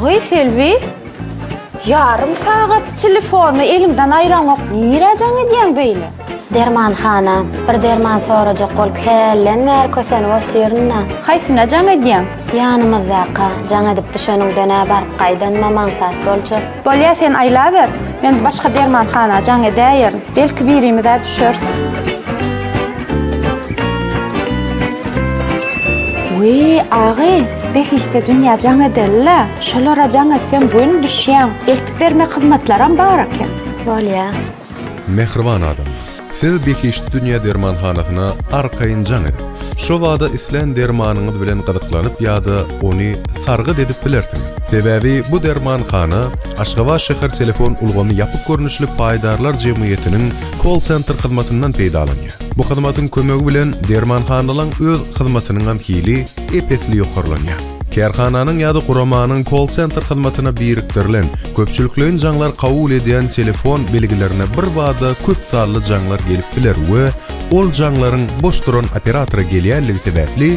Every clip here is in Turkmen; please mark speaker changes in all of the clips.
Speaker 1: Agy Selbi, ýarym sagat telefony eliňden aýraňok, nirä jaň edýäň beýle?
Speaker 2: Dermanhana, bir derman sorajak bolup hälden bäri kösenip otyryn-da.
Speaker 1: Haýsyna jaň edýäň?
Speaker 2: Ýanymyzdaka, jaň edip düşeniňden-ä baryp gaýdanymam aňsat boljak.
Speaker 1: Bolýa, sen aýlaber, men başga dermanhana jaň edäýerin. Belki birimiz-ä düşeris. Wiý, agy, behişde dünýä jaň edeli-le. Şolara jaň etseň göni düşýäň. Eltip bermek hyzmatlaram bar eken.
Speaker 2: Bolýa.
Speaker 3: Mähriban adamlar! Siz Behişdi dünýä dermanhanasyna arkaýyn jaň edip, şo bada islän dermanyňyz bilen gyzyklanyp ýa-da ony sargyt edip bilersiňiz. Sebäbi bu dermanhana Aşgabat şäher telefon ulgamy ýapyk görnüşli paýdarlar jemgyýetiniň kol-sentr hyzmatyndan peýdalanýar. Bu hyzmatyň kömegi bilen dermanhanalaň öz hyzmatynyňam hili ep-esli ýokarlanýar. Kärhananyň ýa-da guramanyň kol-sentr hyzmatyna birikdirilen, köpçülikleýin jaňlar kabul edýän telefon belgilerine birbada köp sanly jaňlar gelip biler we ol jaňlaryň boş duran operatora gelýänligi sebäpli,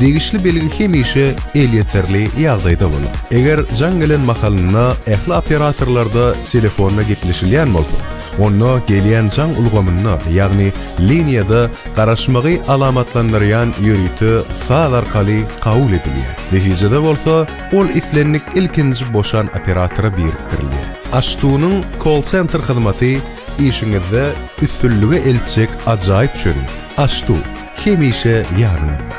Speaker 3: degişli belgi hemişe elýeterli ýagdaýda bolar. Eger jaň gelen mahalynda ähli operatorlarda telefonda gepleşilýän bolsa, onda gelýän jaň ulgamynda, ýagny liniýada garaşmagy alamatlandyrýan ýörite saz arkaly kabul edilýär. Netijede bolsa, ol islendik ilkinji boşan operatora birikdirilýär. AŞTU-nyň kol-sentr hyzmaty işiňizde üstünlige eltjek ajaýyp çözgüt. AŞTU, hemişe ýanyňyzda!